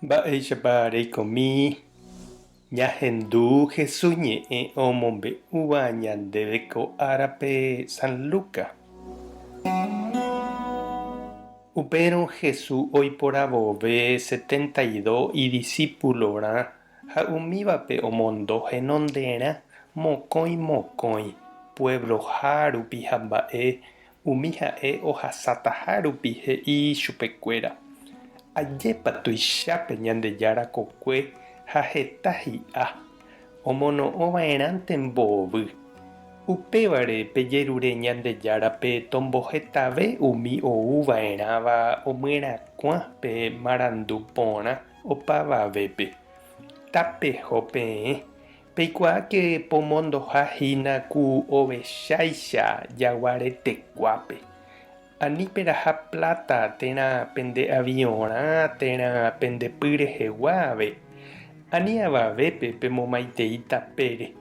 Mba'éichapa reikomi ñahendu Jesús ñe'ẽ omombe'úva ñandéve ko árape San Lucas? Upérõ Jesús oiporavove setenta y dos idisípulorã ha umívape omondo henonderã mokõi mokõi, puebloha rupi ha mba'e Umi ha'e ohasataha rupi he'i chupekuéra, Ajépa tuichápe Ñandejára kokue ha heta hi'a, omono'õ va'erãnte mbovy. Upévare pejerure Ñandejárape tombohetave umi ou va'erãva omyerakuã pe marandu porã opavavépe. Tapeho peẽ, Peikuaáke pomondoha hína ku ovecháicha jaguaretekuápe. Ani peraha pláta térã pende aviõrã térã pende py rehegua ave. Ani avavépe pemomaitei tapére.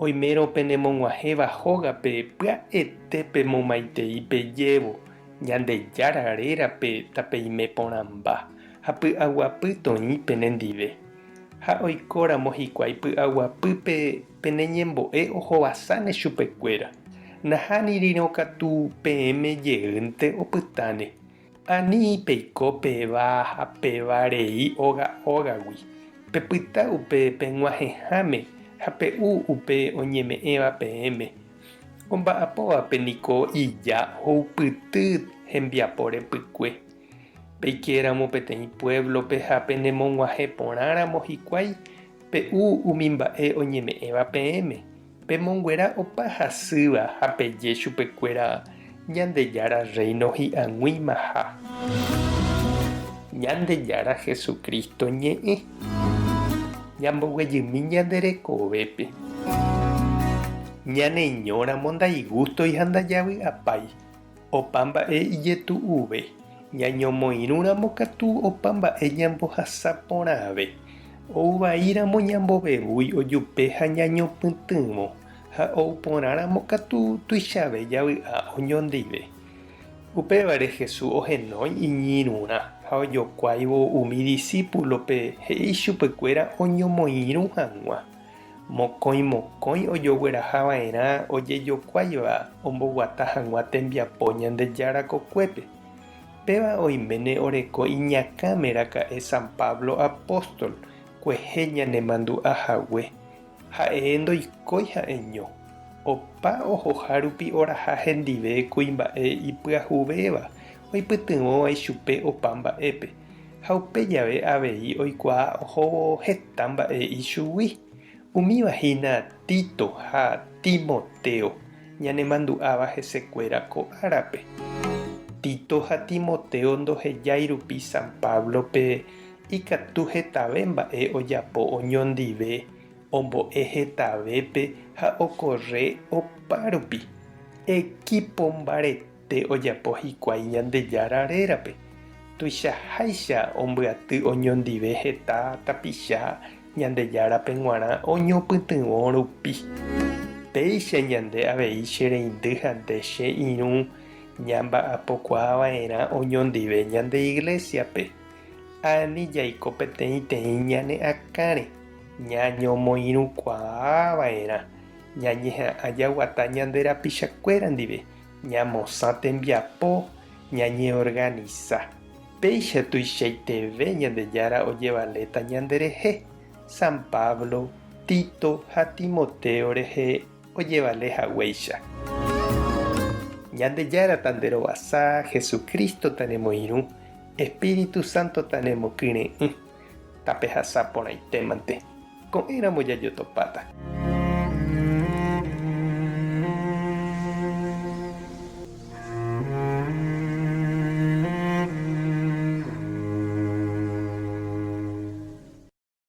Oimérõ penemog̃uahẽva hógape pya'ete pemomaitei pejévo, Ñandejára rérape tapeime porãmba ha py'aguapy toĩ penendive. Ha oikóramo hikuái py'aguapýpe pene ñembo'e ohovasáne chupekuéra, nahánirirõ katu peẽme jeýnte opytáne. Ani peiko peva ha peva rei óga ógagui, pepyta upe peg̃uahẽháme ha pe'u upe oñeme'ẽva peẽme. Omba'apóvape niko ija oupyty hembiapo repykue. Peikéramo peteĩ puévlope ha penemog̃uahẽ porãramo hikuái, pe'u umi mba'e oñeme'ẽva peẽme, pemonguera opa hasýva ha peje chupekuéra Ñandejára Rréino hi'ag̃uimaha. Ñandejára Jesucristo ñe'ẽ. Ñamboguejymi ñande rekovépe. Ñaneñóramo ndaigústoi ha ndajavy'apái. Opa mba'e ijetu'uve, ñañomoirũramo katu opa mba'e ñambohasa porãve. Ou vaíramo ñambovevúi ojupe ha ñañopytyvõ, ha ou porãramo katu tuichave javy'a oñondive. Upévare Jesús ohenói iñirũrã ha ojokuáivo umi disípulope he'i chupekuéra oñomoirũ hag̃ua. Mokõi mokõi ojogueraha va'erã ojejokuáiva omboguata hag̃ua tembiapo Ñandejára kokuépe. Péva oiméne oreko iñakãme raka'e San Pablo apóstol, kuehe ñanemandu'a hague. Ha'e ndoikói ha'eño. Opa ohoha rupi oraha hendive kuimba'e ipyahuvéva oipytyvõva ichupe opa mba'épe. Ha upe jave avei oikuaa ohóvo heta mba'e ichugui, umíva hína Tito ha Timoteo, ñanemandu'áva hesekuéra ko árape. Tito ha Timoteo ndohejái rupi San Páblope ikatu hetave mba'e ojapo oñondive, ombo'e hetavépe ha okorre opárupi. Ekípo mbarete. Te ojapo hikuái Ñandejára rérape, tuichaháicha ombyaty oñondive heta tapicha Ñandejárape g̃uarã oñopytyvõ rupi. Péicha ñande avei che reindy ha nde che irũ ñamba'apokuaa va'erã oñondive ñande iglésiape. Ani jaiko peteĩteĩ ñane akãre, ñañomoirũkuaa va'erã, ñañeha'ã jaguata ñande rapichakuéra ndive. Ñamosã tembiapo, ñañeorganisa. Péicha tuichaiteve Ñandejára ojevaléta ñanderehe, San Pablo, Tito ha Timoteo rehe ojevale haguéicha. Ñandejára tanderovasa, Jesucristo tanemoirũ, Espíritu Santo tanemokyre'ỹ. Tapehasa porãitémante. Ko'ẽramo jajotopáta.